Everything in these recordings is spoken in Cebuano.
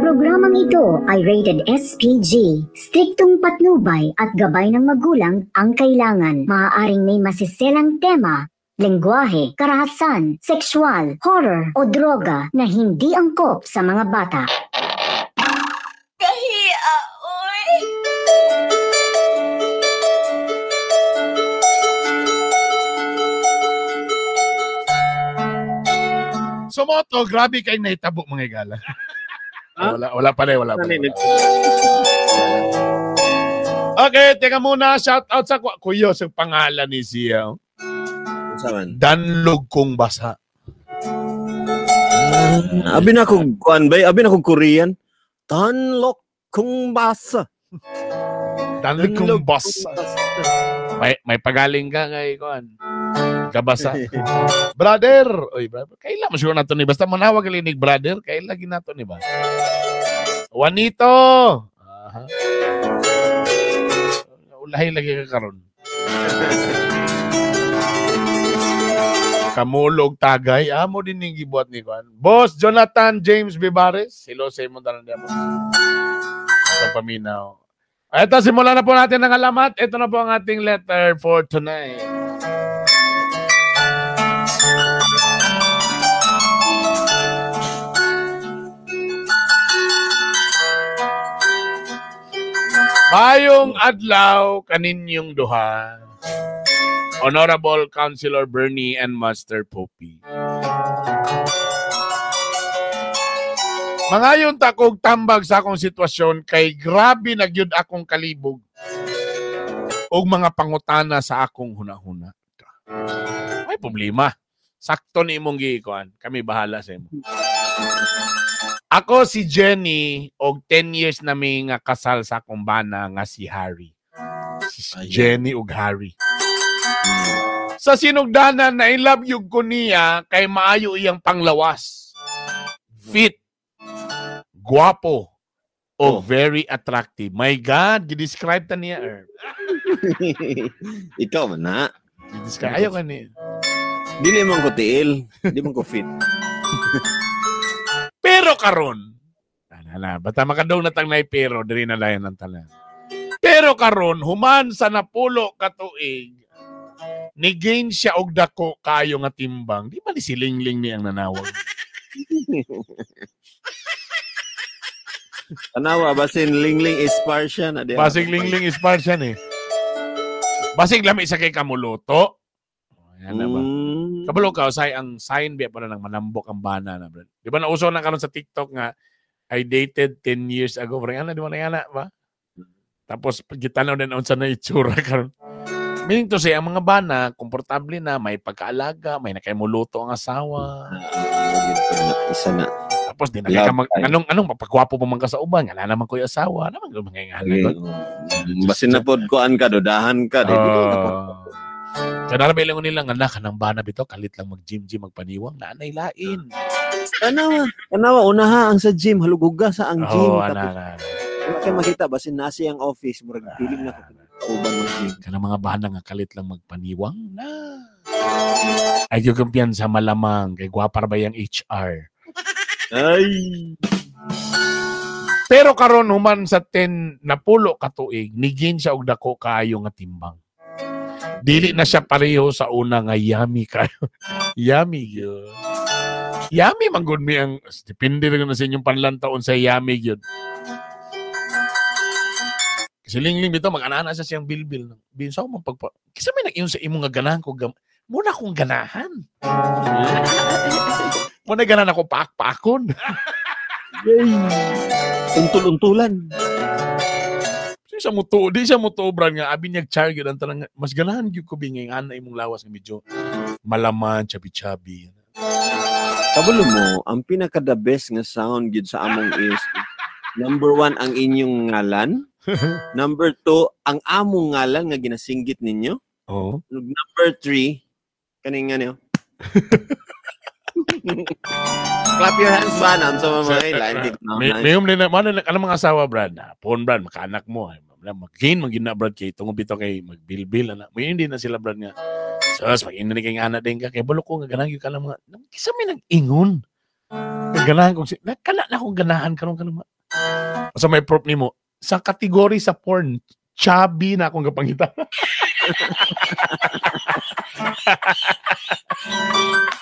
Programang ito ay rated SPG. Striktong patnubay at gabay ng magulang ang kailangan. Maaaring may masiselang tema, lengguwahe, karahasan, sexual, horror o droga na hindi angkop sa mga bata. Kahiya, oy. Sumoto, grabe kay nahitabo mga igala. Wala, wala pa rin, wala pa rin. Okay, teka muna. Shout out sa kuya sa pangalan ni siya. Saan? Danlog kong basa. Abi na kong kuan bay, abi na kong Korean. Danlog kong basa. Danlog kong basa. May pagaling ka kay kuan. Kabasa. Brother, oy brother, kaila mo siguro nato ni basta manawag linig brother, kaila ginato ni ba? Juanito. Aha. Ulahi lagi ka karon. Kamulog tagay, amo din ning gibuhat ni kuan. Boss Jonathan James Bibares, hello sa imong tanan diya boss. Paminaw. Ito, simulan na po natin ang alamat. Ito na po ang ating letter for tonight. Bayong adlaw kaninyong duha, Honorable Councilor Bernie and Master Poppy. Mangayon ta kog tambag sa akong sitwasyon kay grabe na gyud akong kalibog og mga pangutana sa akong hunahuna. May problema. Sakto ni imong giikuan. Kami bahala sa imo. Ako si Jenny og 10 years na mi nga kasal sa akong bana nga si Harry. Si Jenny og Harry. Sa sinugdanan na I love you ko niya kay maayo iyang panglawas. Fit, guwapo, o very attractive. My God, gi-describe ta niya. Erb. Ikaw man na. Gi-describe. Ayaw ka niya. Dili man ko tiil. Di man ko fit. Pero karon, na, basta makadong natang nay pero diri na layan ang tanan. Pero karon human sa napulo ka tuig, ni gain siya og dako kayo nga timbang. Di ba ni si Lingling ni ang nanawag? Tanawa basin Lingling is partian na. Basig Lingling is partian eh. Basig lami sa kay kamuluto. Ayan na ba? Kabalo ka, usay ang sign biya pa na ng manambok ang bana na, bro. Di ba nauso na karon sa TikTok nga I dated 10 years ago. Parang ana, di ba na yana ba? Tapos gitanaw din unsa na itsura karon. Meaning to say, ang mga bana, komportable na, may pagkaalaga, may nakaimuluto ang asawa. Isa na. Tapos di na kay anong anong mapagwapo pa man ka sa uban, nga naman ko yung asawa, naman ko mga ingana. Basin na pod kuan ka, dudahan ka, di ko. Kaya narami lang nila nga na kanang bana bitaw kalit lang mag-gym-gym magpaniwang naanay lain. Tanawa, tanawa unaha ang sa gym haluguga sa ang gym. Oh, tapos wala kay makita basin nasi ang office murag feeling na ko kauban mag-gym. Kanang mga bana nga kalit lang magpaniwang na. Ay gyud kumpiyansa malamang kay gwapa ra ba yang HR. Ay. Pero karon human sa 10 na pulo ka tuig nigin siya og dako kaayo nga timbang. Dili na siya pareho sa una nga yummy kayo. Yummy gyud. Yummy man gud mi ang depende ra na sa inyong panlantaon sa yummy gyud. Kasi Lingling bitaw mag-ana-ana sa siyang bilbil. Binsa man pagpa. Kisa may nag-iyon sa imong nga ganahan ko muna akong ganahan. Muna ganahan ako paak-paakon. Untul-untulan. Di siya mutuo, di siya mutuo, brad, nga abi niya char gyud ang tanang mas ganahan gyud ko bingay ana imong lawas nga medyo malaman, chubby-chubby. Kabalo mo, ang pinaka the best nga sound gyud sa among is number 1 ang inyong ngalan, number 2 ang among ngalan nga ginasinggit ninyo. Oh. Number 3 kaning nga niyo. Clap your hands ba na sa mga ilain. May um na man ang mga asawa brad na phone brad makaanak mo mag-gain man gina brad kay tungod bitaw kay magbilbil ana. May hindi na sila brad nga. Sus, mag-ingnon kay anak din ka kay balok ko nga ganahan gyud ka lang mga kisa may nag-ingon. Ganahan kong si kana na akong ganahan karon kanang Sa may proof nimo sa kategory sa porn, chubby na akong gapangita.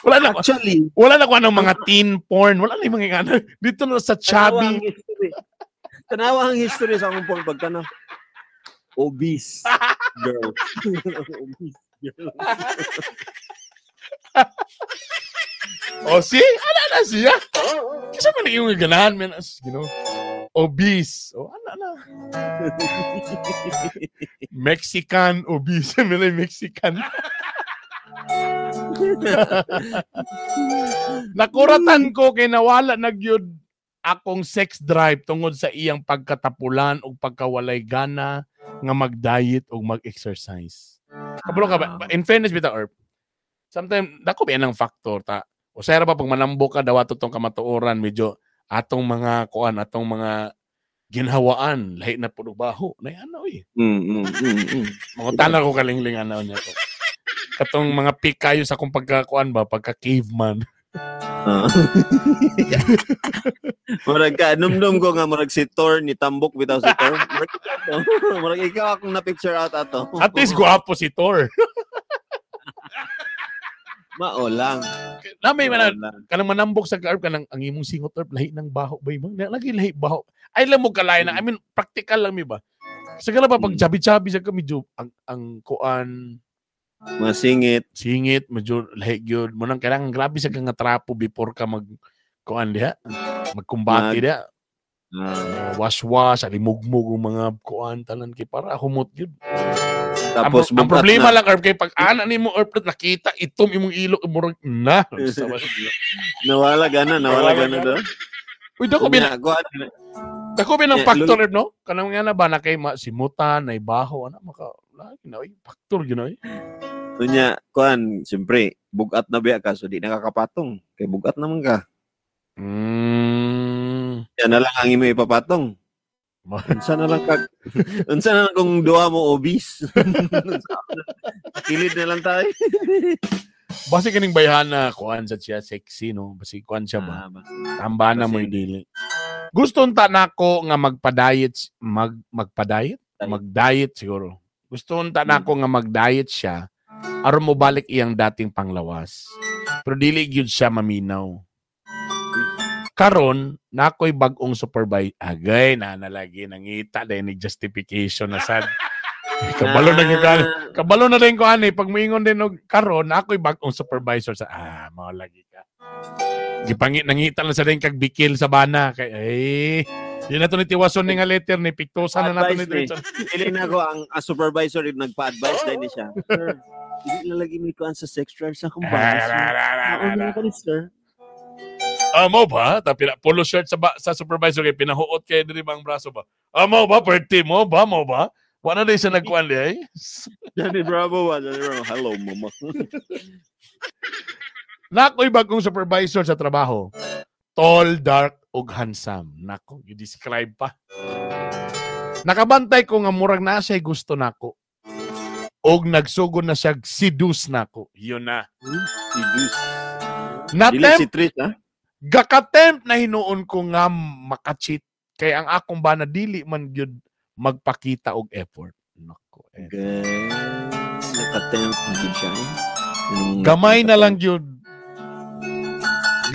Wala na Actually, wala na ko anong mga teen porn, wala na yung mga ano. Dito na sa chubby. Tanawa ang history sa akong porn pagtanaw. Obese girl. Obese girl. Oh, see? Ana na siya. Kasi man yung ganahan man, you know. Obese. Oh, ana na. Mexican obese. May Mexican. Nakuratan ko kay nawala na gyud akong sex drive tungod sa iyang pagkatapulan o pagkawalay gana nga mag-diet o mag-exercise. Kabalo ka ba? In fairness bitaw, Erp, sometimes dako ba ang factor ta. O sayra ba pag manambok ka dawato tong kamatuoran medyo atong mga kuan, atong mga ginhawaan lahi na pud og baho. Nay ano eh. Mangutana ko kalingling ano niya to. Katong mga pick kayo sa akong pagkakuan ba, pagka caveman. Murag ka, numdum ko nga murag si Thor ni tambok bitaw si Thor. Murag ikaw akong na-picture out ato. At least guwapo si Thor. Mao lang. Nami man kanang manambok sa kaarb kanang ang imong singot Erp lahi ng baho ba imong lagi lahi baho. Ay lang mo kalay na. I mean practical lang mi ba. Sa ba pag chabi-chabi sa ka medyo ang kuan mga singit. Singit medyo lahi gyud mo nang kailangan grabe sa nga trapo before ka mag kuan diha. Magkumbati diha. Wash-wash, alimugmug ang mga kuan tanan kay para humot gyud. Tapos ang problema na lang Erp kay pag ana nimo Erp nakita itom imong ilok murag na. Nawala gana, nawala gana do. Uy, dako bin ng factor Erp no? Kanang nga na ba na kay simutan, nay baho ana maka lagi na oy factor gyud oy. Unya kuan, siyempre bugat na biya ka so di nakakapatong kay bugat naman ka. Yan na lang ang imo ipapatong. Unsa na lang kag unsa na lang kung duha mo obese. Kilid na lang tayo. Basi kaning bayhana kuan sa siya sexy no. Basi kuan siya ba. Tambana mo dili. Gusto unta nako nga magpa-diet, magpa-diet, mag-diet siguro. Gusto unta nako nga mag-diet siya aron mobalik iyang dating panglawas. Pero dili gyud siya maminaw. Karon nakoy bag-ong supervisor. Agay na nalagi nangita dahil ni justification na sad. Kabalo na gyud kabalo na din ko ani pag moingon din og karon nakoy bag-ong supervisor sa mao lagi ka. Gipangi nangita lang sa din kag bikil sa bana kay ay di na to ni tiwason ni nga letter ni piktosan na nato ni diretso. Dili na ko ang supervisor nagpa-advise dahil ni siya. Sir, dili na lagi mi kuan sa sex drive sa akong bana. Mauna ka ni sir. Mo ba? Ta pina polo shirt sa supervisor kay pinahuot kay diri bang braso ba? Mo ba? Perti mo ba? Mo ba? Wala na siya nagkuan di ay. Johnny Bravo ba? Johnny Bravo. Hello, mama. Nakoy bagong supervisor sa trabaho. Tall, dark, ug handsome. Nako, i-describe pa. Nakabantay ko nga murag na siya gusto nako. Og nagsugod na siya seduce nako. Yun na. Seduce. Dili si Trish, ha? Gakatempt na hinuon ko nga makacheat kay ang akong bana dili man gyud magpakita og effort. Nako. Okay. Nakatempt gyud siya. Gamay na lang gyud.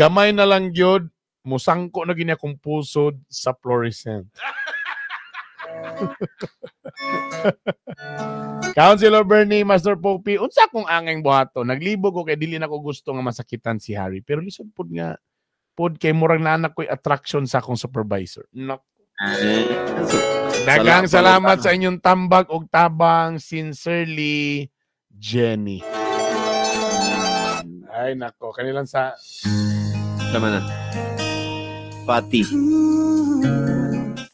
Gamay na lang gyud musangko na gini akong pusod sa fluorescent. Councilor Bernie, Master Popey, unsa akong angeng buhato? Naglibog ko kay dili na ko gusto nga masakitan si Harry, pero lisod pud nga pod kay murag na anak ko'y attraction sa akong supervisor. Nako. Daghang salamat sa inyong tambag og tabang. Sincerely, Jenny. Ay nako, kanilang sa tama na. Pati.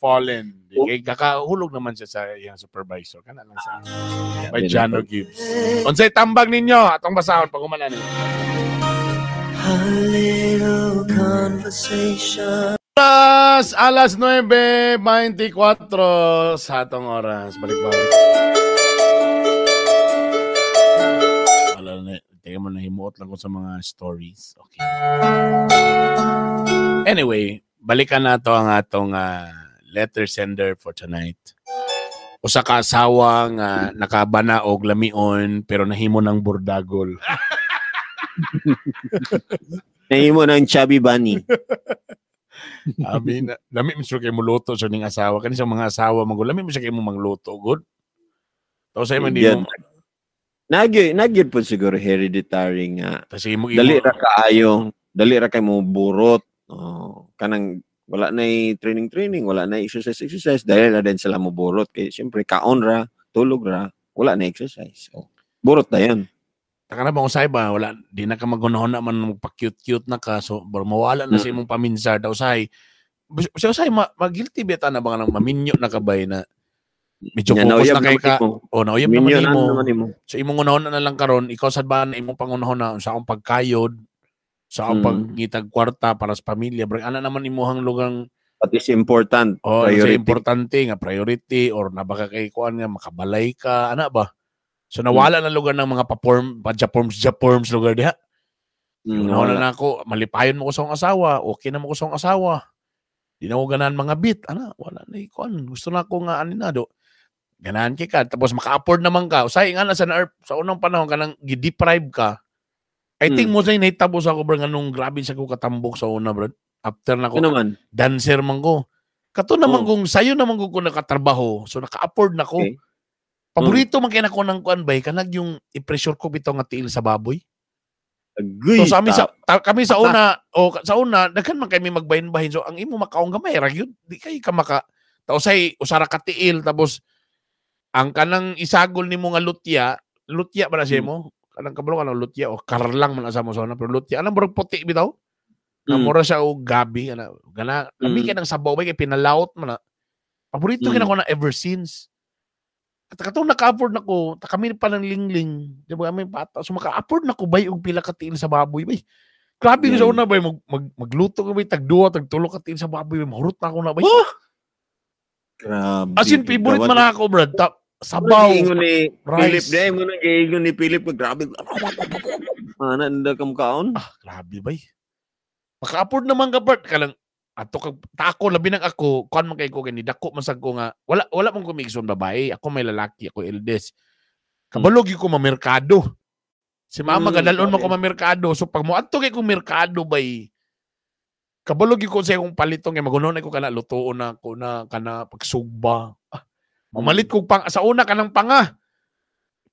Fallen. Kay kakahulog naman siya sa iyang supervisor. Kana lang sa by Jano Gibbs. Unsay tambag ninyo atong basahon pag humana ninyo. A little conversation. Alas 9:24 sa atong oras. Balik-balik. Wala na, teka mo, nahimuot lang ko sa mga stories. Okay. Anyway, balikan na to ang atong letter sender for tonight. Usa ka asawa nga nakabana og lamion pero nahimo ng burdagol. Nahimo ng chubby bunny. Abi na lami mo kay muluto sa ning asawa kani sa mga asawa magud lami mo siya kay mo mangluto gud. Tapos ay man di mo Nagyod po siguro hereditary nga. tas imo Dali ra kaayo, dali ra kay mo burot. Oh, kanang wala na training training, wala na exercise exercise, dali ra din sila mo burot kay syempre kaon ra, tulog ra, wala na exercise. So, burot na yan. Taka na ba usay ba wala di na ka magunahon na man magpa-cute-cute na ka so bro, mawala na sa imong paminsar daw usay. Sa usay ma-guilty beta na ba nga nang maminyo na ka bay na medyo focus na kay ka o nauyab naman nimo. So imong unahon na lang karon ikaw sad ba na imong pangunahon na sa akong pagkayod sa akong pagngitag kwarta para sa pamilya bro ana naman imuhang lugang What is important? Oh, priority. Importante nga priority or nabaka kay kuan nga makabalay ka ana ba. So nawala na lugar ng mga pa-form, pa-japorms lugar diha. Nawala na ako, malipayon mo ko sa akong asawa, okay na mo ko sa akong asawa. Di na ko ganahan mga bit, ana, wala na ikuan. Gusto na ako nga ani na do. Ganahan kay ka tapos maka-afford naman ka. Usay nga na sa sa unang panahon kanang gi-deprive ka. I think mo say nahitabo sa ako bro nganong grabe sa ko katambok sa una bro. After na ko ano man? Dancer man ko. Kato naman kung sayo naman ko kung nakatrabaho, so naka-afford na ko. Okay. Paborito man kay nako ng kuan bay kanag yung i-pressure ko bitaw nga tiil sa baboy. Agoy, so sa amin sa kami sa una o sa una daghan man kami magbahin-bahin so ang imo makaong gamay ra gyud di kay ka maka tausay usara ka tiil tapos ang kanang isagol nimo nga lutya, lutya ba na siya mo? Kanang kabalo kanang lutya o karlang man asa mo sa una pero lutya anang murag puti bitaw. Mm. Mura siya og gabi ana gana lami kay nang sabaw bay kay pinalaot man na. Paborito kay nako na ever since. At katong naka-afford na ko, ta kami pa ng lingling, di ba kami bata, so maka-afford na ko bay og pila ka tiil sa baboy bay. Grabe ko sa una bay magluto ko bay tag duha tag tulo ka tiil sa baboy bay, mahurot na ako na bay. Oh! Grabe. As in favorite man ako brad. Sabaw. Ni Philip day mo nang giingon ni Philip grabe. Ana nda kam kaon. Ah, grabe bay. Maka-afford naman ka part ka lang ato kag ta ako labi nang ako kuan man kay ko gani dako man sad ko nga wala wala man ko migson babae ako may lalaki ako eldest kabalo gyud ko mamerkado si mama gadalon man ko mamerkado so pag moadto kay kong merkado bay kabalo gyud ko sa akong palitong kay magunon ko kana lutuon na ko na kana pagsugba mamalit kog pang sa una kanang panga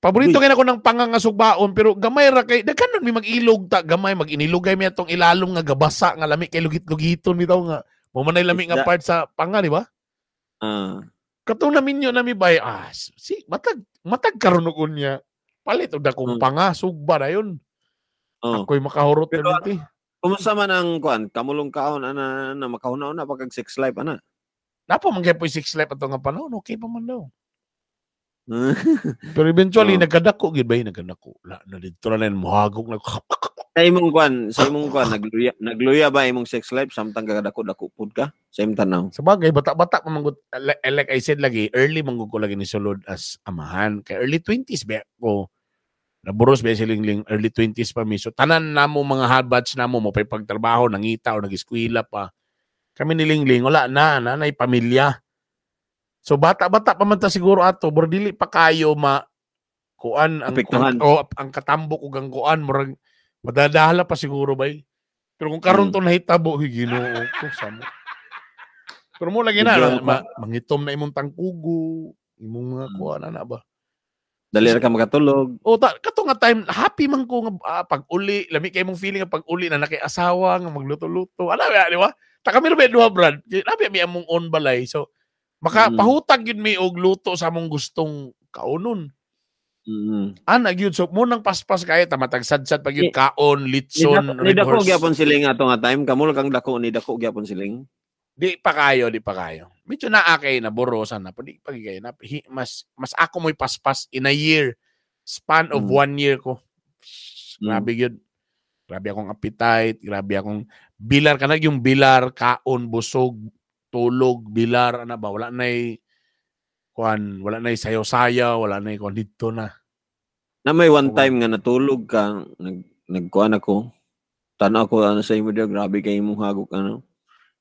paborito kay nako ng panga nga sugbaon pero gamay ra kay daghan man mi mag-ilog ta gamay mag-inilugay mi atong ilalom nga gabasa nga lami kay lugit-lugiton bitaw nga mo man ay lami nga part sa panga di ba? Katong naminyo nami bay si matag karon og unya palit og dakong panga sugba dayon. Ako'y makahurot perminti. Kumusta man ang kuan kamulong kaon ana na makahuna-una pa kag sex life ana? Napo man gyud sex life ato nga panahon okay pa man daw. Pero eventually nagkadako gid bay nagkadako la na didto na mohagok na sa imong kuan nagluya ba imong sex life samtang kagadako-dako pud ka sa imong tanaw? Sa bagay bata-bata pa manggod like I said lagi early manggod ko lagi ni sulod as amahan kay early 20s ba ko naburos ba silingling early 20s pa mi so tanan namo mga habats namo mo pay pagtrabaho nangita o nagiskwela pa kami nilingling wala na nanay pamilya. So bata-bata pa man ta siguro ato, bro dili pa kayo ma kuan ang ang katambok ug ang kuan murag madadala pa siguro bay. Pero kung karon to nahitabo, Ginoo ko samo. Pero mo lagi na mangitom na imong tangkugo, imong mga kuan ana ba. Dali ra ka makatulog. O ta kato nga time happy man ko nga pag-uli, lami kay imong feeling nga pag-uli na nakay asawa nga magluto-luto. Ana ba di ba? Ta kami ra ba duha brad. Labi mi among own balay. So maka pahutag yun mi og luto sa among gustong kaunon. Ana gyud so mo nang paspas kay ta matag sad-sad pag yun kaon, litson, red horse. Ni dako gyapon siling ato nga time kamul kang dako ni dako gyapon siling. Di pa kayo, di pa kayo. Medyo naa kay na borosan na di pa kayo na mas ako mo'y paspas in a year span of 1 year ko. Grabe gyud. Grabe akong appetite, grabe akong bilar kanag yung bilar, kaon, busog, tulog, bilar, ana ba, wala na'y kuan, wala na'y sayaw-sayaw, wala na'y kuan dito na. Na may one time nga natulog ka, nagkuan ako, tanaw ko ano sa imo diya, grabe kay imong hagok ano.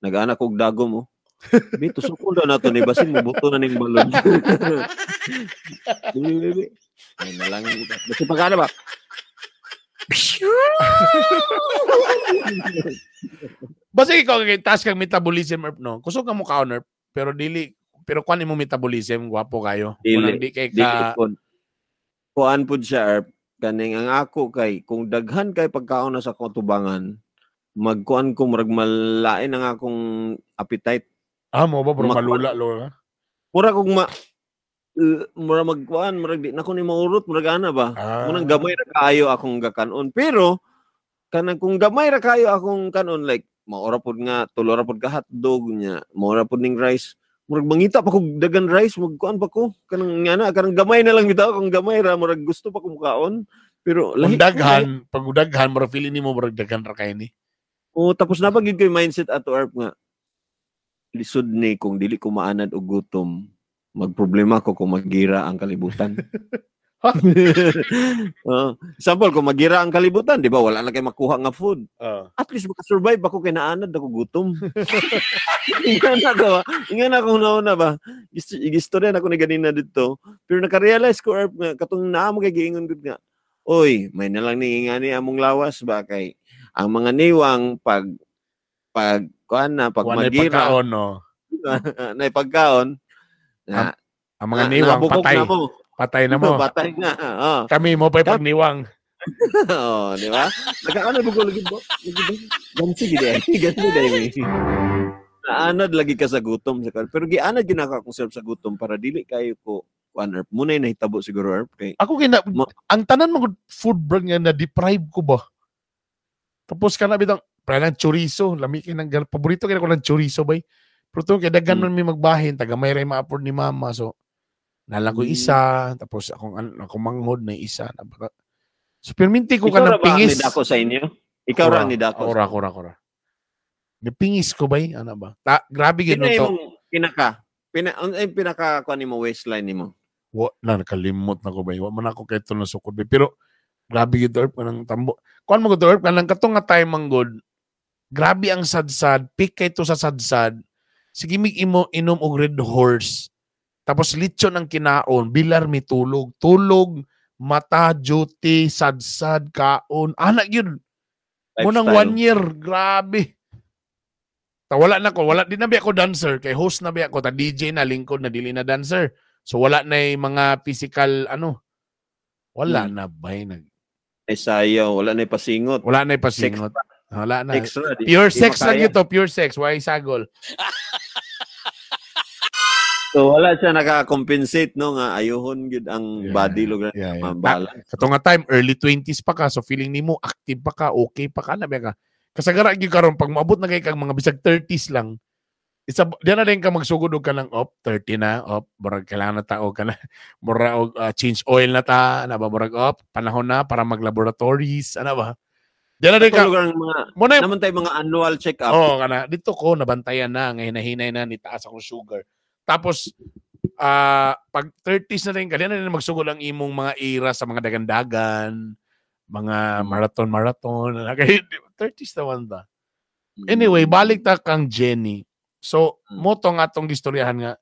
Nag-anak og dagom mo. Bi, tusukon daw nato ni basin mobuto na ning balon. Bi, bi, bi. Ay na lang. Basta pagkano ba? Basta ikaw kay taas kang metabolism Erp, no. Kusog ka mo kaon Erp, pero dili pero kuan imo metabolism gwapo kayo. Dili. Unang di kay Dili ka pod. Kuan pod siya Erp. Kaning ang ako kay kung daghan kay pagkaon na sa kutubangan, magkuan ko murag malain ang akong appetite. Ah, mo ba bro malula lo. Mura kog ma mura magkuan, murag di na ko ni maurot, murag ana ba. Ah. Munang gamay ra kaayo akong gakanon. Pero kanang kung gamay ra kaayo akong kanon, like maora pod nga tulo ra pod ka hotdog nya, maora pod ning rice. Murag mangita pa kog dagan rice, magkuan pa ko. Kanang nga na, kanang gamay na lang bitaw, kung gamay ra murag gusto pa ko mukaon. Pero Kung lahi daghan, pag daghan murag feeling nimo murag daghan ra kay ni. Oh, tapos na pag ko'y mindset ato Erp nga lisod ni kung dili ko maanad og gutom, magproblema ko kung magira ang kalibutan. Example, kung magira ang kalibutan, di ba? Wala na kay makuha nga food. At least makasurvive ako kay naanad ako gutom. Ingan ako, ingan ako nauna ba? Gistorya na ako ni ganina dito. Pero nakarealize ko Erp nga katong naa mo kay giingon gud nga. Oy, may na lang ni ingani among lawas ba kay ang mga niwang pag pag kuan na pag Wala magira pagkaon no. na pagkaon na, Ang mga niwang nabukog patay. na mo. Patay na mo. Patay na. Oh. Kami mo pa'y pagniwang. Oo, di ba? Nagkaano ba lagi ba? Lagi ba? Gansi gid ay. Gansi dai. Naanad lagi ka sa gutom sa pero gianad gyud nako akong self sa gutom para dili kayo ko kuan Erp. Muna'y nahitabo siguro Erp kay Ako kina ang tanan mo food brand nga na deprive ko ba. Tapos kana bitang pre ng chorizo, lami kay nang paborito kay ko ng chorizo bay. Pero tungkol kay daghan man mi magbahin, taga may ray ma-afford ni mama so nalang ko isa, tapos akong akong manghod na isa. So perminti ko Ikaw ka ra ng ba ang pingis. nidako sa inyo? Ikaw ra ang nidako. Ora, ora, ora. Nipingis ko bay, ano ba? Ta, grabe gyud Pina no to. imong pinaka pina ang ay pinaka kuan nimo waistline nimo. Wa na nakalimot na ko bay. Wa man ako kay na sukod bay. Pero grabe gyud Erp kanang tambo. Kuan mo gud Erp kanang katong nga time man gud. Grabe ang sadsad, pick kay to sa sadsad. Sige mig imo inom og Red Horse. Tapos litson ang kinaon, bilar mi tulog, tulog, mata, duty, sadsad, kaon. Anak yun. Munang Lifestyle. 1 year, grabe. Ta wala na ko, wala di na biya ko dancer kay host na biya ko, ta DJ na lingkod na dili na dancer. So wala na yung mga physical ano. Wala na bay nag Ay sayaw, wala na pasingot. wala na yung pasingot. Wala na. Extra, di, Pure di sex lang makaya. ito, pure sex, why sagol. So wala siya naka-compensate no nga ayuhon gyud ang Yeah. body lugar Yeah. ma-balance. Kato nga time early 20s pa ka, so feeling nimo active pa ka, okay pa ka na ba ka. Kasagara gyud karon pag moabot na kay kang mga bisag 30s lang. Isa diyan na din ka magsugod og kanang op 30 na, op murag kailangan na tao ka na mura og change oil na ta, na ba murag op panahon na para maglaboratories, ana ba? Diyan na din ka. Kato lugar ang mga Mo na naman tayo mga annual check-up. Oo, kana dito ko nabantayan na nga hinahinay na ni taas akong sugar. Tapos pag 30s na rin ka, diyan na rin magsugod ang imong mga era sa mga dagandagan, mga marathon-marathon, ana kay 30s na man ta. Anyway, balik ta kang Jenny. So, mo to nga atong gistoryahan nga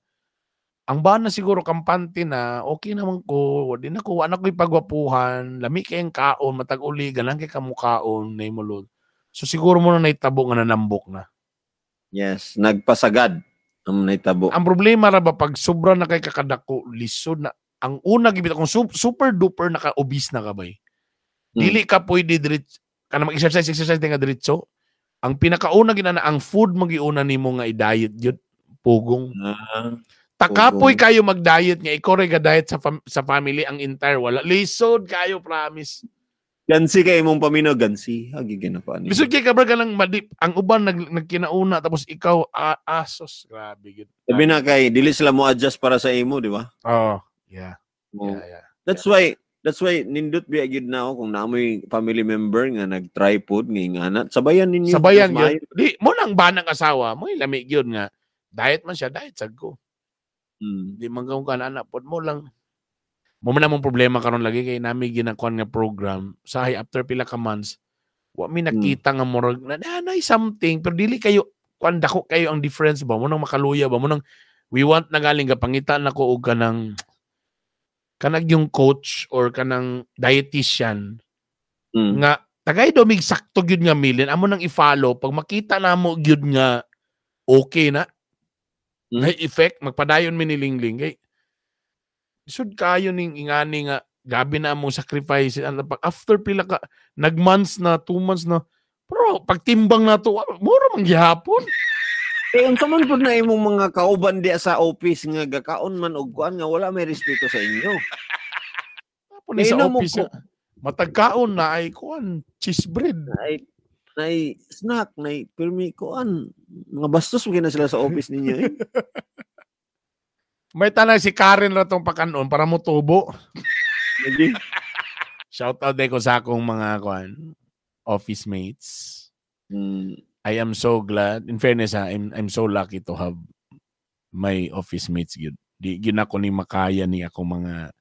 ang bana siguro kampante na okay naman ko, di na ko wala ko ipagwapuhan, lami kay ang kaon, matag uli ganan kay kamukaon na imulod. So siguro mo na naitabo nga nanambok na. Yes, nagpasagad ang naitabo. Ang problema ra ba pag sobra na kay kakadako, lisod na ang una gibita kung super duper naka obese na ka bay. Dili ka pwede diretso kana mag-exercise exercise nga diretso. Ang pinakauna ginana ang food magiuna nimo nga i-diet gyud pugong. Takapoy Pugong. kayo mag-diet nga ikaw ray ga-diet sa sa family ang entire wala. Lisod kayo promise. Gansi kay imong paminaw, gansi. Hagi ginapaan. Lisod kay ka bro kanang madip ang uban nagkinauna tapos ikaw asos grabe gyud. Sabi na kay dili sila mo adjust para sa imo, di ba? Oh, yeah. Oh. Yeah, yeah. That's why nindot biya gyud na ako kung naamoy family member nga nag-try pod nga ingana, sabayan ninyo. Sabayan Mas maayo. gyud. Di mo nang banang asawa, mo lami gyud nga diet man siya, diet sad ko. Di man ka na anak pod mo lang. Mo man among problema karon lagi kay nami ginakuan nga program sahay after pila ka months wa mi nakita nga murag na nanay something pero dili kayo kuan, dako kayo ang difference ba mo nang makaluya ba mo nang we want na galing gapangita na ko og kanang kanag yung coach or kanang dietitian nga tagay do mig sakto gyud nga meal amo nang i-follow pag makita namo gyud nga okay na may effect magpadayon mi ni Lingling kay sud kayo ning ingani nga gabi na among sacrifice ano pag after pila ka nag months na 2 months na pero pagtimbang nato mura man gihapon. Eh unsa man pud na imong mga kauban diya sa office nga gakaon man og kuan nga wala may respeto sa inyo. Hapon ni sa office matagkaon na ay kuan cheese bread nay snack nay pirmi kuan mga bastos mo na sila sa office ninyo eh. May tanay si Karen ra tong pakanon para motubo. Shout out ko sa akong mga kuan office mates. I am so glad. In fairness, ha, I'm so lucky to have my office mates gyud. Di gyud ako ni makaya ni akong mga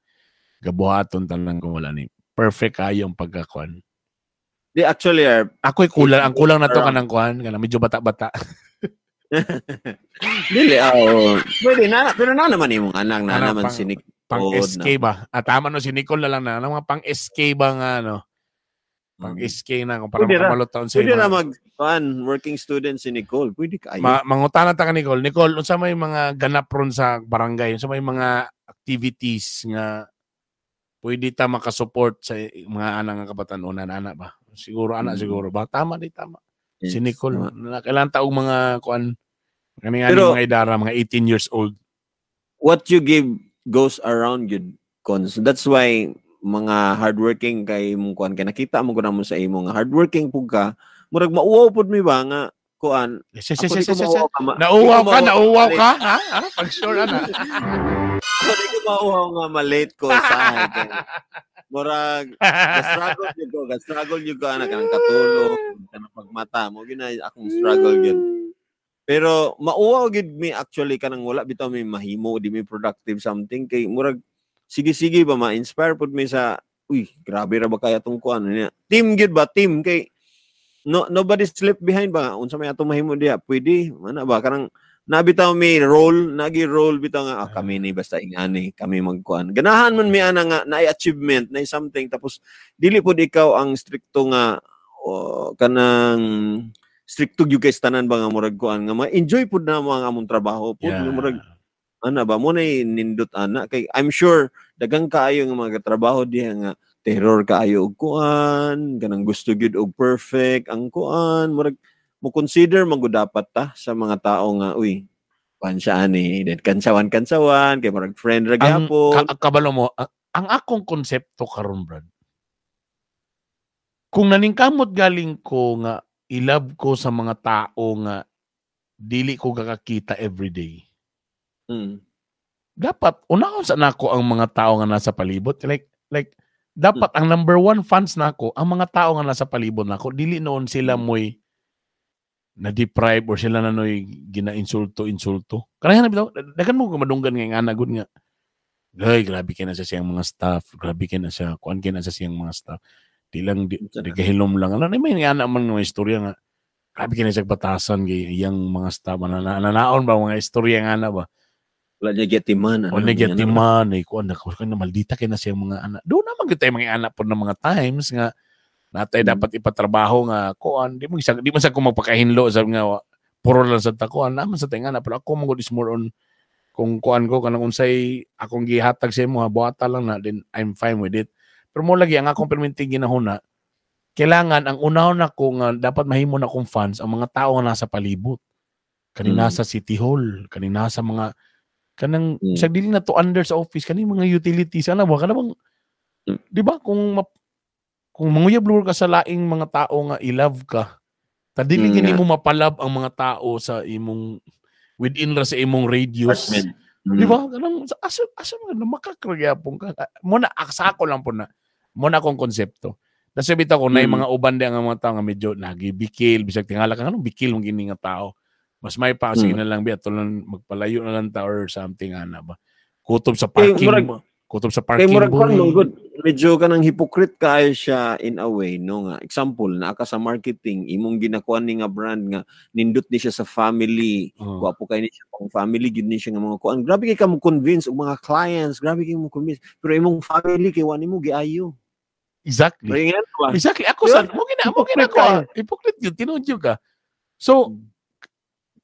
gabuhaton tanan kung wala ni. Perfect kayo ang pagkakuan. Di actually ako'y kulang, ang kulang na to kanang kuan, kanang medyo bata-bata. Dili oh. Pwede na, pero na naman imong anak na naman si Nicole. Pang SK ba? Ah, tama no, si Nicole na lang na. Ano, mga pang SK ba nga ano? Pang SK na kung para makamalot taon sa pwede na mag working student si Nicole. Pwede kayo. Mangutana ta ka Nicole. Nicole, unsa may mga ganap ron sa barangay? Unsa may mga activities nga pwede ta makasupport sa mga anak nga kabatan-unan ana ba? Siguro ana siguro ba? Tama di tama. Yes, si Nicole, na kailangan taong mga kuan kani mga idara, mga 18 years old. What you give goes around you, cons. That's why mga hardworking kay imong kuan kay nakita mo gud mo sa imo nga hardworking pug ka, murag mauwaw pud mi ba nga kuan. Yes. Nauwaw ka, nauwaw ka, ha? Pag sure ana. Ako di ko mauwaw nga malate ko sa murag struggle jud ko anak kanang katulog, kanang pagmata mo gina akong struggle gyud. Pero mauwaw gid mi actually kanang wala bitaw mi mahimo, di mi productive something kay murag sige-sige ba ma-inspire pud mi sa uy grabe ra ba kaya tong kuan niya. Team gid ba team kay no nobody sleep behind ba unsa may atong mahimo diha pwede ana ba kanang nabitaw mi role nagi role bitaw nga kami ni basta ingani kami magkuan ganahan man mi ana nga naay achievement naay something tapos dili pud ikaw ang strikto nga kanang strikto gyud kay tanan ba nga murag kuan nga ma-enjoy pud na mo ang among trabaho pud nga murag ana ba mo nay nindot ana kay I'm sure daghang kaayo nga mga trabaho diha nga terror kaayo og kuan kanang gusto gyud og perfect ang kuan murag mo consider man gud dapat ta sa mga tao nga uy kuan siya ani then kansawan kay murag friend ra gyapon. Ang kabalo mo ang akong konsepto karon Brad, kung naningkamot galing ko nga i-love ko sa mga tao nga dili ko kakakita everyday. Dapat unahon sa nako ang mga tao nga nasa palibot. Like dapat ang number one fans nako ang mga tao nga nasa palibot nako, dili noon sila moy na-deprive or sila na noy gina-insulto. Kanahan bitaw, daghan mo madunggan nga ingana gud nga. Ay, grabe kay na sa siyang mga staff, grabe kay na siya, kuan kay na sa siyang mga staff. Di lang di kahilom lang. Ano may ingana man nga istorya nga grabe kay na siya batasan kay iyang mga staff nananaon ba mga istorya nga ana ba? Wala niya getiman. Wala niya getiman eh kuan na kuan na maldita kay na siyang mga anak. Doon naman gyud tayo mga anak pod ng mga times nga natay dapat ipatrabaho nga kuan di mo sa ko magpakahinlo sa nga puro lang sa takuan naman sa tinga na pero ako man gud is more on kung kuan ko kanang unsay akong gihatag sa imo buhata lang na then I'm fine with it. Pero mo lagi ang akong perminting ginahuna kailangan ang unahon nako nga dapat mahimo na akong fans ang mga tao nga nasa palibot kani nasa City Hall kani nasa mga kanang sa dili na to under sa office kani mga utilities ana ba kanang di ba kung manguyab lure ka sa laing mga tao nga i-love ka, tadili gini mo mapalab ang mga tao sa imong within ra sa imong radius. Di ba? Kanang asa man makakragyapon ka. Mo na sa ako lang po na. Mo na akong konsepto. Nasa bitaw ko na yung mga uban di ang mga tao nga medyo nagibikil bisag tingala ka anong bikil mong gini nga tao. Mas may pa sige na lang biya tulan magpalayo na lang ta or something ana ba. Kutob sa parking mo. Kutob sa Kay parking murag boy. kuan man gud, medyo kanang hypocrite kaayo siya in a way no nga. Example, naa ka sa marketing, imong ginakuan ni nga brand nga nindot ni siya sa family. Oh. Gwapo kay ni siya pang family gid ni siya nga mga kuan. Grabe kay ka mo convince og mga clients, grabe kay mo convince. Pero imong family kay wa nimo giayo. Exactly. Pero nga ba? Exactly. Ako Diba? sa mo gina Hypocrite ko. Hypocrite yun, tinuod yun ka. So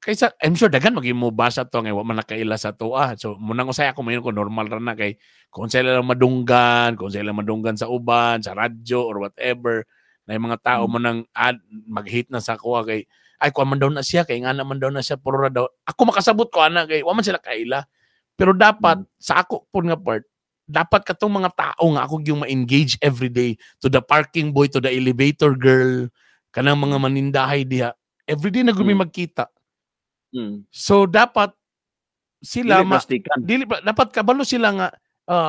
kaysa I'm sure daghan maging mo basa to nga wa man nakaila sa to. So munang usay ako mayon ko normal ra na kay kung sila lang madunggan, kung sila madunggan sa uban, sa radyo or whatever, na yung mga tao mo nang mag-hate na sa kuha kay ay kuha man daw na siya kay nga naman daw na siya puro ra daw. Ako makasabot ko ana kay wa man sila kaila. Pero dapat sa ako pud nga part, dapat katong mga tao nga ako yung ma-engage every day to the parking boy, to the elevator girl, kanang mga manindahay diha. Every day na gumi magkita. So dapat sila Dili plastikan. dili dapat kabalo sila nga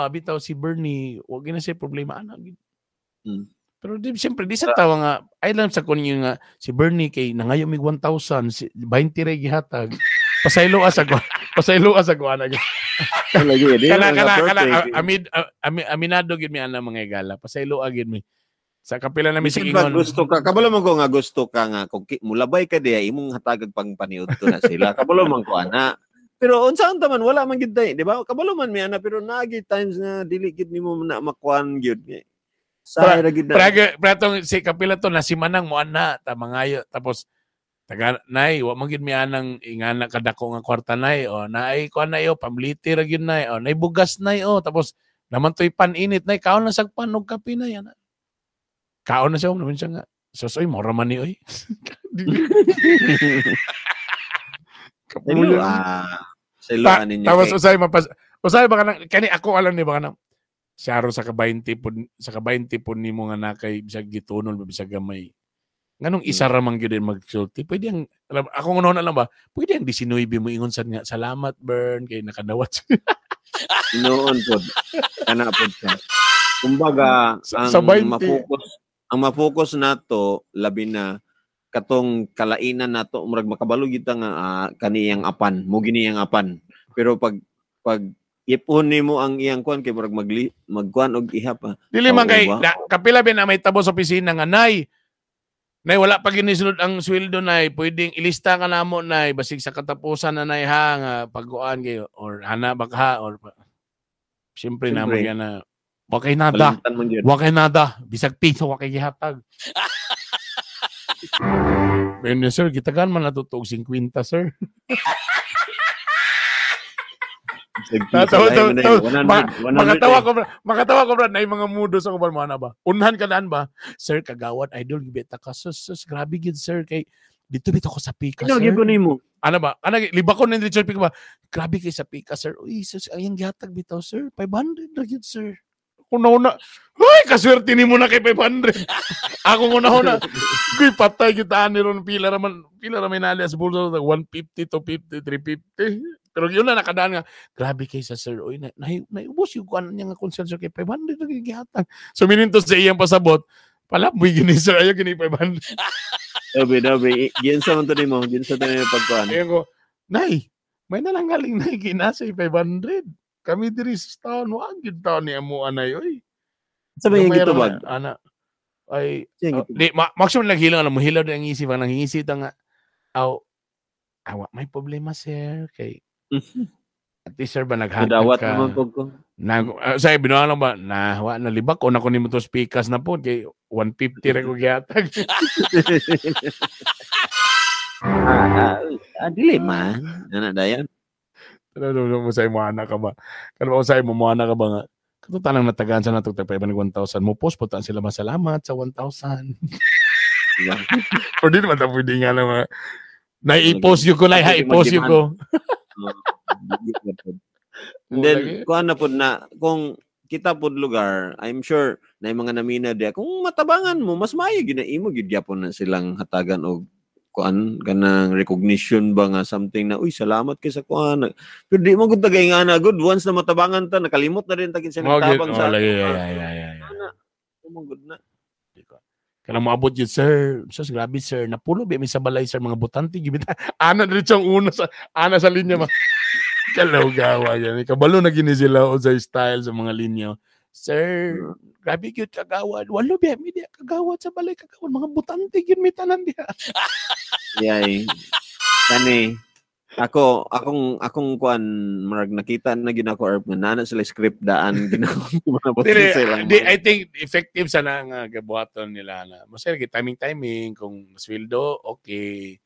bitaw si Bernie, wag na siya problema ana. Pero di siyempre di sa tawa nga ay lang sa kunyo nga si Bernie kay nangayo mig 1,000 si 20 ra gihatag. Pasaylo sa ko. Pasaylo sa ko ana. Lagi, di Kana man kana nga kana perfect. aminado gid mi ana mga igala. Pasaylo gid mi. Sa kapila nami sa Bisan pa ingon. gusto ka, kabalo man ko nga gusto ka nga kung mulabay ka diya imong hatagag pang paniudto na sila. Kabalo man ko ana. Pero unsaon ta man wala man gid tay, di ba? Kabalo man mi ana pero naagi times nga dili gid nimo na makuan gyud. Sa ra gid na. Pra tong si kapila to na si Manang mo ana ta mangayo tapos taga nay wa man gid mi anang ingana kadako nga kwarta nay o naay kuan nay o pamliti ra gyud nay o nay bugas nay o tapos naman toy paninit nay kaon lang sag pan og kape nay ana. Kaon na siya naman siya nga. Sus oy mora man ni oy. Silo, silo ninyo. Tapos usay mapas usay baka nang kani ako alam ni baka nang siyaro sa ka-20 pud sa ka-20 pud nimo nga nakay bisag gitunol bisag gamay. Nganong isa ra man gyud magsulti. Pwede ang alam, ako ngunon alam ba? Pwede ang 19 mo ingon sad nga salamat Bern kay nakadawat. Noon pod. Kana pod siya. Kumbaga ang sa 20. mapokus ang mapokus nato labi na katong kalainan nato murag makabalo gyud ta nga kaniyang apan mo giniyang apan pero pag ipon nimo ang iyang kuan kay murag magkuan og ihap pa. Dili man Oo kay ba? na, kapila bin na may tabo sa opisina nga nay. Nay wala pa ginisulod ang sweldo nay, pwedeng ilista ka namo nay basig sa katapusan na nay ha nga pagkuan kayo or hana ba ka or siyempre na Siyempre. na wa kay nada. Balimtan man gyud. Wa kay nada, bisag piso wa kay gihatag. Pero sir, gitagan man nato og 50 sir. Tawa, tawa, Makatawa ko brad, na yung mga mudo sa kubal mo ana ba? Unhan ka daan ba? Sir, kagawad, idol, gibeta ka. Sus, sus, grabe gid sir. Kay, dito bito ko sa pika, Ino sir. gyud ko nimo. Ano ba? Ano, liba ko ni Richard Pika ba? Grabe kay sa pika, sir. Uy, sus, ayang gihatag bitaw, sir. 500 na gid, sir. Una-una. Uy, kaswerte ni mo na kay 500. Ako una-una. Uy, patay kita ni ron. Pila raman, pila raman nali sa bulsa. 150, 250, 350. Pero yun na nakadaan nga. Grabe kay sa sir. Uy, naiubos yung kuan niya nga consent sir kay 500 na gihatag. So minintos sa iyang pasabot. Pala, muy gini sir. Ayaw gini 500. Dobi, dobi. Ginsa man to nimo, ginsa to nimo pagkuan. Ayun ko, Nay, may nalanggaling nay kinasa 500. Kami diri sa taon, wag yun taon ni amo anay oy. Sa may Gamay ra gitubag. na, Ana. Ay, Siya oh, gitubag. di maximum naghilang alam mo hilaw din ang isip ang nangingisi ta nga. Aw, awa may problema sir kay at least sir ba naghatag Nadawat ka. naman pag ko. Na, say binuang lang ba na wa na libak ko na ko nimo to speakers na po kay 150 ra ko gihatag. Dili man. Ana dayan. Ano ano mo say mo anak ka ba? Kano ba say mo mo anak ka ba nga? Kato tanang natagaan sa natog tag 1,000 mo post po sila masalamat sa 1,000. Diba? Or di naman ta pwede nga naman. Nay i-post yun ko nay ha i-post yun ko. And then kuan na pud na kung kita pud lugar, I'm sure na yung mga namina diya kung matabangan mo mas maayo gyud na imo gyud gyapon na silang hatagan og kuan kanang recognition ba nga something na uy salamat kay sa kuan. Pero di mo gud tagay nga na good once na matabangan ta nakalimot na rin tagin siya Mo gyud nagtabang oh sa lagi yeah, yeah, yeah, yeah. Ana, mo gud na. Kanang moabot yun, sir. Sus, grabe, sir. Napulo, bi mi sa balay, sir. Mga butante. Gibita. Ana, diretso ang una sa, ana sa linya, ma. Kalaw gawa yan. Kabalo na gini sila o sa style sa mga linya. Sir, grabe gyud kagawad. Walo biya mi diya kagawad sa balay kagawad. Mga butante gyud mi tanan diya. Yay. Kani ako akong kuan, murag nakita na gyud ako or nga naa sila script daan gina Dili, di, I think effective sa na nga gabuhaton nila na. Masaya timing timing kung sweldo okay.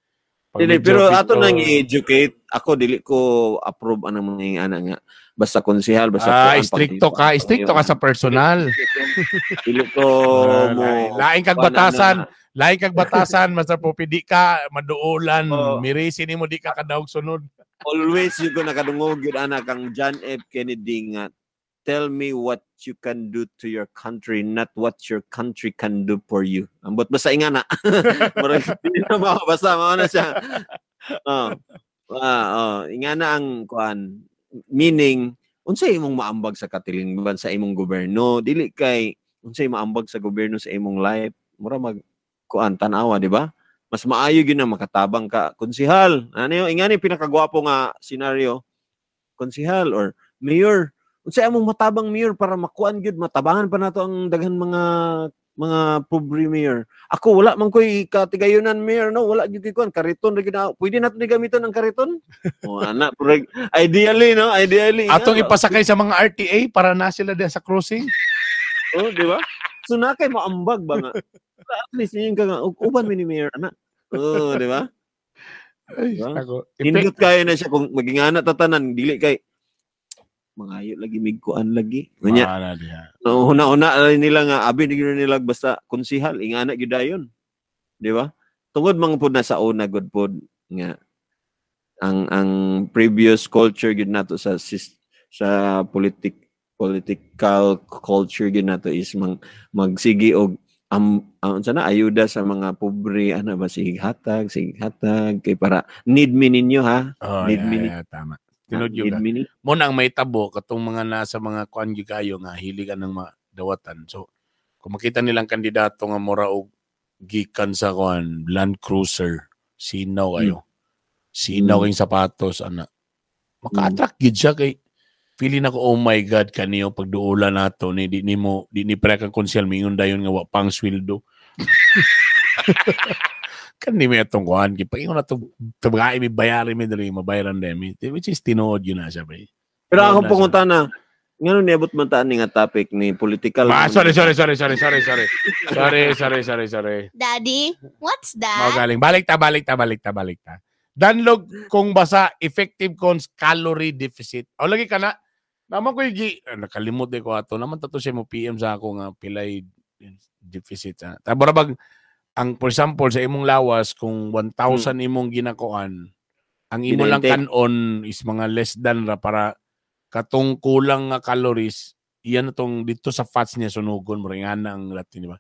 Pag Dili, pero ato nang i-educate ako, dili ko approve anang mga ana nga basta konsehal, basta Ah, istrikto ka, istrikto ka sa personal. Dili ko mo lain kag batasan, lain kag batasan, Master Popi, di ka maduolan, oh. Mirisi nimo di ka kadawog sunod. Always yung ko nakadungog yun ana kang John F. Kennedy nga, "Tell me what you can do to your country, not what your country can do for you." Ambot basta ingana. Murag dili na mao, basta mao na siya. Oh. Oh, ingana ang kuan, meaning unsay imong maambag sa katilingban sa imong gobyerno, dili kay unsay maambag sa gobyerno sa imong life. Mura mag kuan, tan-awa, di ba? Mas maayo gyud na makatabang ka konsihal. Ano yung ingani pinakagwapo nga scenario? Konsihal or mayor. Unsay among matabang, mayor, para makuan gyud, matabangan pa nato ang daghan mga pobre, mayor. Ako wala man koy katigayunan, mayor, no, wala gyud koy kuan, kariton ra gyud na. Pwede nato ni gamiton ang kariton? Oh, ana, pero ideally, no, ideally Atong ipasakay sa mga RTA para na sila diya sa crossing. Oh, di ba? So na kay maambag ba nga. At least yun ka nga uban mi ni mayor ana. Oh, di ba? Ay, Diba? ako. Nindot kayo na siya kung magingana ta tanan, dili kay mangayo lagi mig kuan lagi. Unya, no, huna-huna nila nga abi di gyud nila basta konsihal ingana gyud dayon. Di ba? Tungod man pud na sa una gud pod nga ang previous culture gyud nato sa sa political culture gyud nato is magsigi og unsa na, ayuda sa mga pobre ana ba, sige hatag kay para need me ninyo ha. Oh, need yeah, me yeah, tama. Tinud yun ka. Mo na ang may tabo katong mga nasa mga kuan gyud kayo nga hilig ang mga dawatan. So kung makita nilang kandidato nga mura og gikan sa kuan Land Cruiser, sinaw kayo. Sinaw kayong sapatos ana. Maka-attract gyud siya kay feeling ako, oh my God, kaniyo pagduola nato ni di nimo di ni pre kang konsehal mingon dayon nga wa pang sweldo. Kani mi atong kuan kay pag-ingon nato tabgai mi bayari mi diri mabayaran demi, which is tinuod yun na siya pre. Pero akong pangutana, ngano niabot man taan ni nga topic ni political? Ah, sorry. Sorry. Sorry, sorry. Daddy, what's that? Mao galing. Balik ta. Danlog kung basa effective cons calorie deficit. O lagi ka na. Naman ko yung nakalimot eh ko ato. Naman tato siya mo PM sa ako nga pilay deficit. Ha. Tabora bag ang for example sa imong lawas kung 1,000 imong ginakuan, ang imo lang kanon is mga less than ra para katong kulang nga calories iyan na tong dito sa fats niya sunugon mo nga ang Latin, di ba?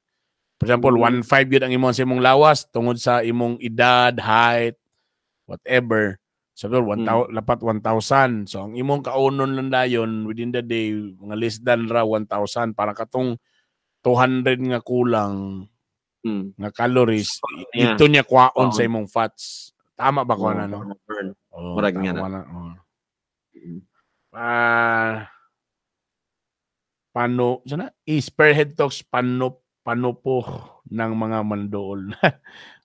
For example, 1.5 yun ang imong sa imong lawas tungod sa imong edad, height, whatever. So, lapat 1,000. So, ang imong kaunon lang dayon within the day, mga less than ra 1,000 para katong 200 nga kulang nga calories, yeah. Dito niya kwaon sa imong fats. Tama ba ko na, no? Oh, murag nga na. Oh. Pano, sana? Spearhead Talks, pano po ng mga mandool.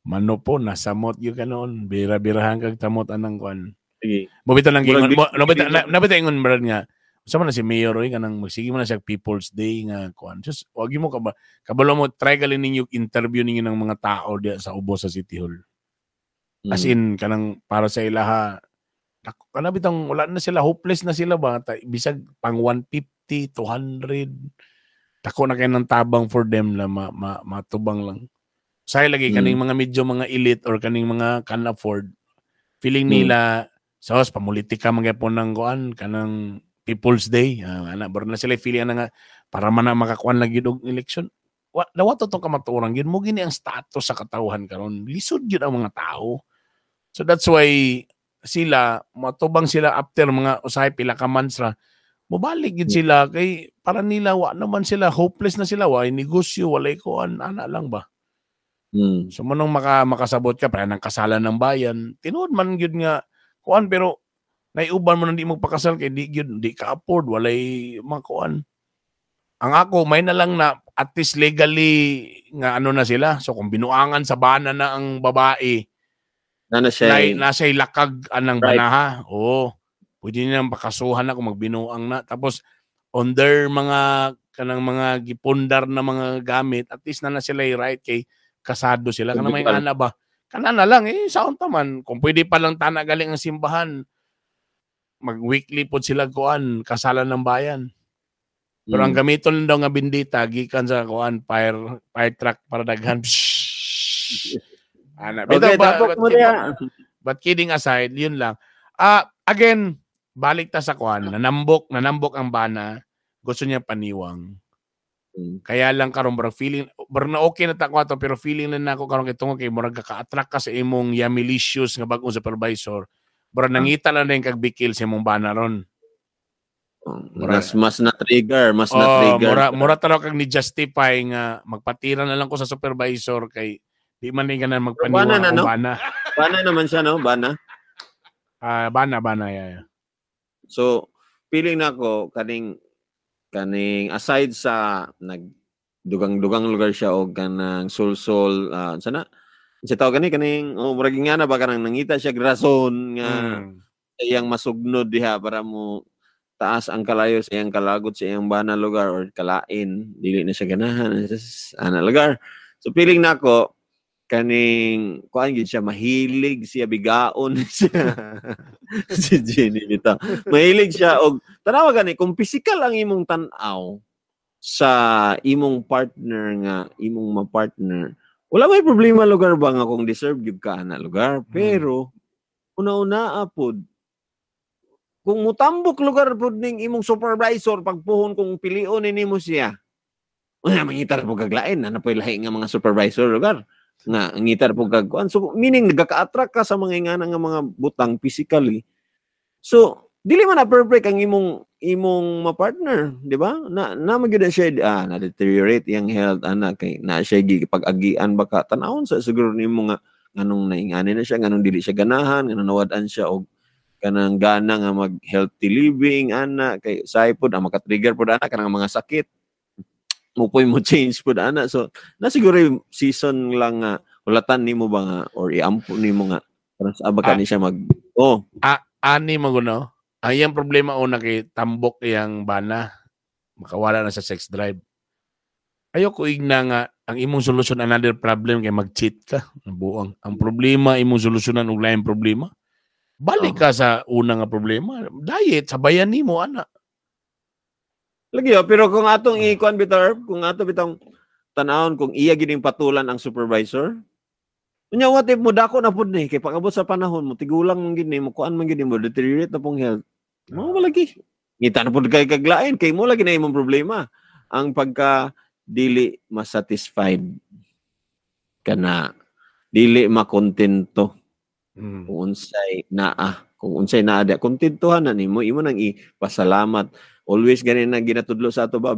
Mano po, nasamot yun ka noon. Bira-birahan kag tamot anang kwan. Sige. Mabita lang gingon. Nabita ingon brad nga. Sa man na si Mayor oy kanang magsige mo na siya People's Day nga kwan. Just wag mo ka ba kabalo mo try gali ninyo interview ninyo ng mga tao diya sa ubos sa City Hall. As in kanang para sa ilaha kana bitang wala na sila, hopeless na sila ba, bisag pang 150, 200 tako na kay ng tabang for them na matubang lang. Say lagi kaning mga medyo mga elite or kaning mga can afford, feeling nila sos pamulitika magyapon ng kuan kanang People's Day, ana baro na sila feeling na nga para man na makakuan lagi og election. Wa dawa to tong kamatuoran gyud mo gini ang status sa katawhan karon. Lisod gyud ang mga tao. So that's why sila matubang sila after mga usahay pila ka months ra mobalik gyud sila kay para nila wa naman sila, hopeless na sila, wa negosyo, walay kuan, ana lang ba. So manong makasabot ka para nang kasalan ng bayan, tinuod man gyud nga kuan, pero Naiuban mo nang di magpakasal kay di gyud di ka afford, walay makuan. Ang ako may na lang na at least legally nga ano na sila. So kung binuangan sa bana na ang babae, Na siya na siya'y lakag anang Right. banaha. Oo. Pwede nilang pakasuhan na kung magbinuang na. Tapos on their mga kanang mga gipundar na mga gamit, at least na sila right kay kasado sila. Kanang may ana ba? Kana na lang eh saon ta man kung pwede pa lang tana galing ang simbahan. Mag-weekly pod sila kuan kasalan ng bayan. Pero ang gamiton lang daw nga bindita gikan sa kuan fire truck para daghan. Ana, Okay, bitaw ba, tapok mo diha. But kidding aside, yun lang. Again, balik ta sa kuan, nanambok ang bana, gusto niya paniwang. Kaya lang karon bro feeling bro na okay na ta ko ato pero feeling na nako karon kay tungod kay murag ka-attract ka sa imong yamilicious nga bag-ong supervisor. Bro nangita lang din kag bikil sa imong bana ron. Mas na trigger, mas na trigger. Mura tanaw kag ni justify nga magpatira na lang ko sa supervisor kay di man ni ganan magpaniwang Bana na, akong no? bana. Bana naman siya, no? Bana. Bana yeah. So, feeling nako kaning aside sa nagdugang-dugang lugar siya og kanang sulsol sana sa tawag gani kaning murag nga na ba kanang nangita siya rason nga iyang masugnod diha para mo taas ang kalayo sa iyang kalagot sa iyang bana lugar or kalain dili na siya ganahan ana lugar. So feeling nako kaning kuan gid siya mahilig siya bigaon siya si Jenny bitaw mahilig siya og tanawa gani kung physical ang imong tan-aw sa imong partner nga imong ma-partner wala may problema lugar ba nga kung deserve gyud ka ana lugar pero una-una pod kung mutambok lugar pod ning imong supervisor pagpuhon kung pilion nimo siya una mangitar pud kag lain ana poy lahi nga mga supervisor lugar nga ngitar po kag kuan. So meaning nagaka-attract ka sa mga ingana nga mga butang physically. So dili man na perfect ang imong ma-partner, di ba? Na magyud na siya na deteriorate iyang health ana kay na siya gipag-agian baka tan-awon sa siguro nimo nga nganong naingani na siya, nganong dili siya ganahan, nganong nawad-an siya og kanang gana nga mag healthy living ana kay say pod ang maka-trigger pod ana kanang mga sakit. Mupoy mo change pod ana. So na siguro yung season lang nga hulatan nimo ba nga or iampo nimo nga para sa baka ni siya mag ani maguno. Ang iyang problema una kay tambok iyang bana makawala na sa sex drive. Ayoko igna nga ang imong solusyon another problem kay mag-cheat ka. Buang. Ang problema imong solusyonan og laing problema. Balik ka sa una nga problema. Diet sabayan nimo ana. Lagi pero kung atong ikuan bitaw, kung ato bitong tan-awon kung iya gid patulan ang supervisor. Unya what if mo dako na pud ni kay pag-abot sa panahon mo tigulang man gid ni mo kuan man gid mo deteriorate na pong health. Mao lagi. Ngita na pud kay kaglain kay mo lagi na imong problema ang pagka dili masatisfied kana dili makontento. Kung unsay naa, kung unsay naa di kontentuhan na nimo imo nang ipasalamat. Always ganin na ginatudlo sa ato ba,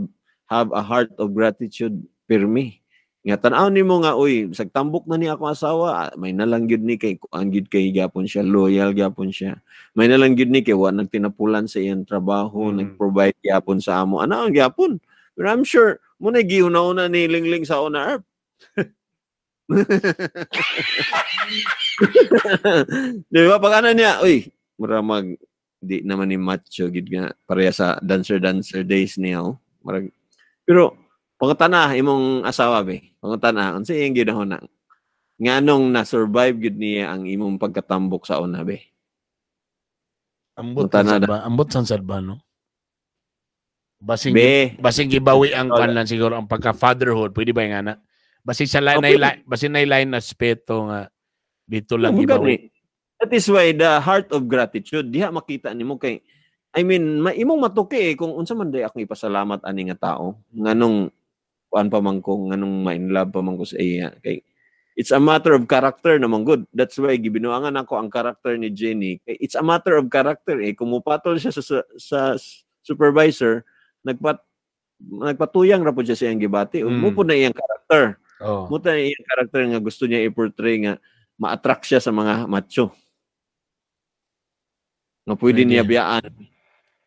have a heart of gratitude pirmi. Nga tan-aw nimo nga uy, bisag tambok na ni akong asawa, may nalang gyud ni kay ang gyud kay gyapon siya, loyal gyapon siya. May nalang gyud ni kay wa nagtinapulan sa iyang trabaho, nag-provide gyapon sa amo. Ana ang gyapon. Pero I'm sure mo na giuna-una ni Lingling sa una erp. Di ba pag ano niya, uy, mura mag di naman ni macho gid nga pareha sa dancer days niya oh. Marag, pero pangutana imong asawa be, pangutana unsa iyang gidahona nganong na survive gid niya ang imong pagkatambok sa una be? Ambot ba? Ambot sansad ba no? Basing basing gibawi ang kanlan siguro ang pagka fatherhood, pwede ba yung ana? Basing sa line okay. Basing na line aspeto nga dito lang gibawi. That is why the heart of gratitude diha makita nimo kay I mean imong matuki eh, kung unsa man day akong ipasalamat ani nga tao nganong kuan pa man ko nganong ma-in love pa man ko sa iya kay it's a matter of character naman good. That's why gibinuangan ako ang character ni Jenny. Kay it's a matter of character eh kung mupatol siya sa supervisor nagpatuyang ra pud siya sa iyang gibati. Mo pud na iyang character. Oh. Mo na iyang character nga gusto niya i-portray nga ma-attract siya sa mga macho. Nga pwede Pwede. niya biyaan.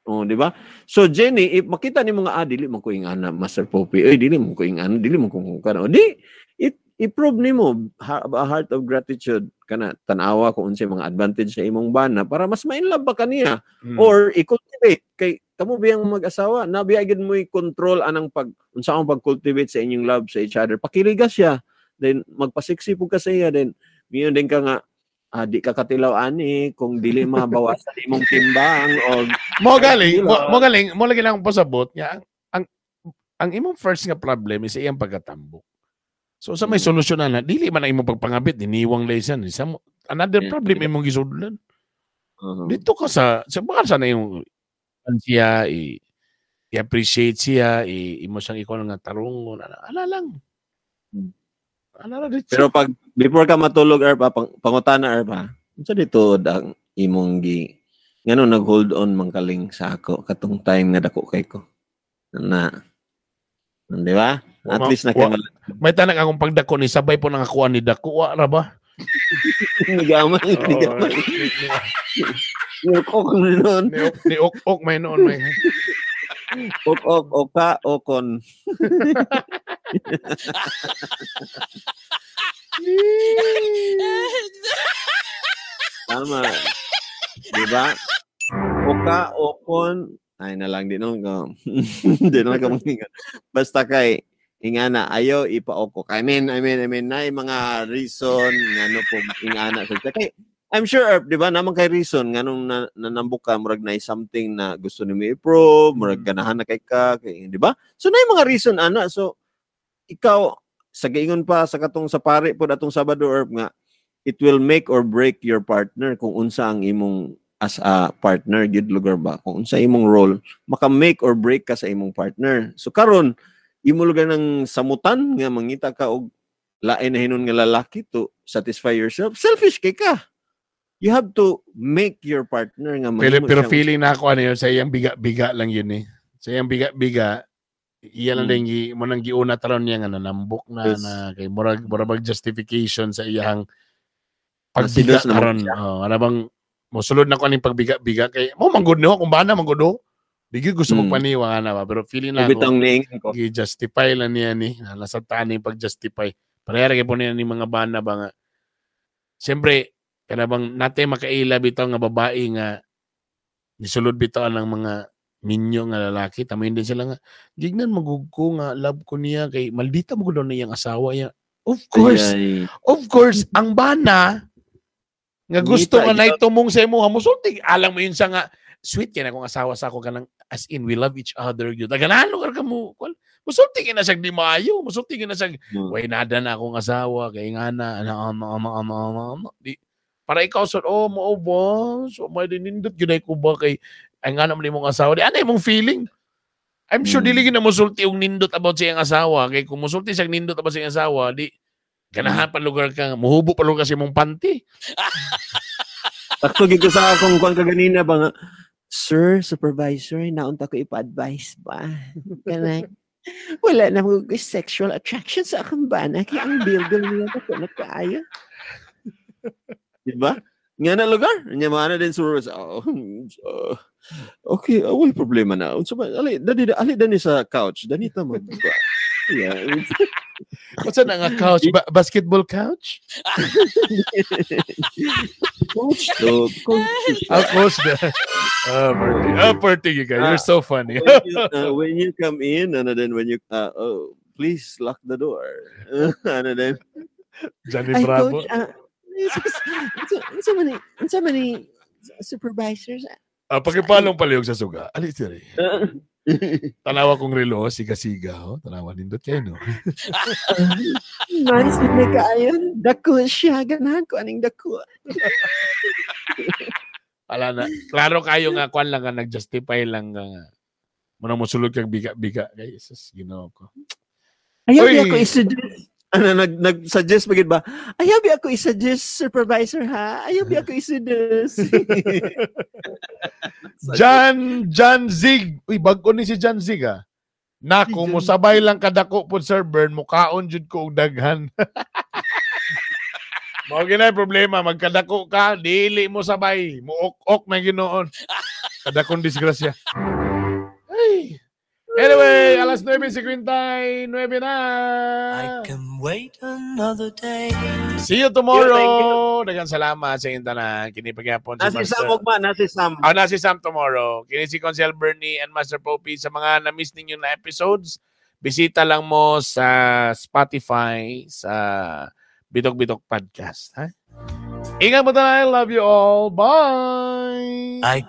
Oh, di ba? So Jenny, if makita nimo nga dili man ko ingana Master Poppy, oy dili man ko ingana, dili man ko kana. O, di i-prove nimo a heart of gratitude kana, tan-awa kung unsay mga advantage sa imong bana para mas ma-inlove ba kaniya or i-cultivate kay kamo biyang mag-asawa na biya gid mo i-control anang pag unsa ang pag-cultivate sa inyong love sa each other. Pakiliga siya, then magpasexy pud ka sa iya, then miyon din ka nga di ka katilaw ani kung dili mabawasan imong timbang o Mo galing, Kilo. mo galing, mo lagi lang akong pasabot nga ang imong first nga problem is iyang pagkatambok. So sa may solusyon na dili man ang imong pagpangabit, diniwang laysan, isa mo another problem imong gisudlan. Dito ka sa baka sana yung siya i-appreciate siya, imo siyang ikaw nga tarungon, ala lang. Ala lang dito. Pero pag before ka matulog Erpa, pangutana Erpa, unsa dito ang imong gi ngano nag-hold on man kaling sa ako katong time nga dako kay ko. Na. Di ba? At least na kay May tanak akong pagdako ni sabay po nang akuan ni dako wa ra ba? Nigaman, nigaman. Ok noon. Ni ok may noon may. Ok ok oka okon. Tama. Di ba? Oka okon ay na lang di nung di na lang ka. Basta kay ingana ayo ipaoko. I mean nay mga reason ngano po ingana sa kay I'm sure Erp, di ba naman kay reason nganong nanambok ka murag nay something na gusto nimo i-prove, murag ganahan na kay ka, kay, di ba? So nay mga reason ana. So ikaw sa giingon pa sa katong sa pare pod atong Sabado Erp nga it will make or break your partner kung unsa ang imong as a partner gyud lugar ba, kung unsa imong role maka make or break ka sa imong partner. So karon imo lugar ng samutan nga mangita ka og lain na hinon nga lalaki to satisfy yourself, selfish kay ka. You have to make your partner nga Pero, pero feeling na ako ano yun, sa iyang biga-biga lang yun eh. Sa iyang biga-biga, iya lang din mo nang giuna taron niya nga nanambok na, Yes. na kay murag murag justification sa iyang pagbiga Nasilos na karon. Oh, ana bang mosulod na ko aning pagbiga-biga kay mo manggod no kung bana manggod no. Di gyud gusto magpaniwa ana ba, pero feeling na ako Bitang niingon ko. gi-justify lang niya ni nasa taan yung pag-justify. Pareha ra gyud po niya ni mga bana ba nga. Siyempre kana bang natay makaila bitaw nga babae nga nisulod bitaw ang mga minyo nga lalaki, tamoy din sila nga gignan magug ko nga love ko niya kay maldita mo gud na iyang asawa niya. Of course, Ay, of course ang bana nga gusto Ngita, nga naitumong sa imo musulti alam mo yun siya nga sweet kay na akong asawa sa ako kanang as in we love each other gyud. Ganahan lugar ka mo. Musulti kay na siya di maayo, musulti kay na siya way nada na akong asawa kay nga na ano di para ikaw so oh mao ba so may dinindot gyud ay ko ba kay ay nga naman imong asawa di ana imong feeling. I'm sure dili gyud na musulti og nindot about sa iyang asawa kay kung musulti siya nindot about sa iyang asawa di ganahan pa lugar ka muhubo pa lugar sa imong panty. Sakto gid ko sa akong kuan kaganina ba nga sir supervisor naunta ko ipa-advise ba kanang wala na mo sexual attraction sa akong bana kay ang bilbil niya dako na kaayo. Di ba? Nga na lugar. Nya maana din sur oh, okay, way problema na. Unsa ba ali dani ali dani sa couch, dani ta mo. Yeah. Unsa na nga couch? Basketball couch? Coach to coach. Of course. Bertie, you guys, you're so funny. When you come in, and then when you oh, please lock the door. And then Johnny Bravo. Coach, unsa man ni supervisors? Pakipalong palihog sa suga. Ali sir. Tanawa kong relo, siga-siga ho. Tanawa nindot kayo no. Nice na kaayon. Dako siya ganahan ko aning dako. Wala na. Klaro kayo nga kwan lang ka nag-justify lang ka nga. Muna mosulod kag biga-biga kay Jesus Ginoo ko. Ayaw bi ako i-suggest. Ano nag-suggest pa gid ba? Ayaw bi ako i-suggest supervisor ha. Ayaw bi ako i-suggest. John Zig. Uy, bag-o ni si John Zig ah. Na kung mosabay lang kadako pod Sir Bern, mukaon jud ko og daghan. Mao ginay problema, magkadako ka, dili mo sabay, muok-ok na ginoon. Kadakong disgrasya. Ay. Anyway, alas 9:59 na. I can wait another day. See you tomorrow. Daghang salamat sa inyong tanan. Kini pagyapon si Nasi Sam Master. ugma, nasi Sam. Ah, na si Sam tomorrow. Kini si Consel Bernie and Master Popey. Sa mga na-miss ninyo na episodes, bisita lang mo sa Spotify, sa Bitok Bitok Podcast. Ha? Ingat mo tayo. Love you all. Bye! I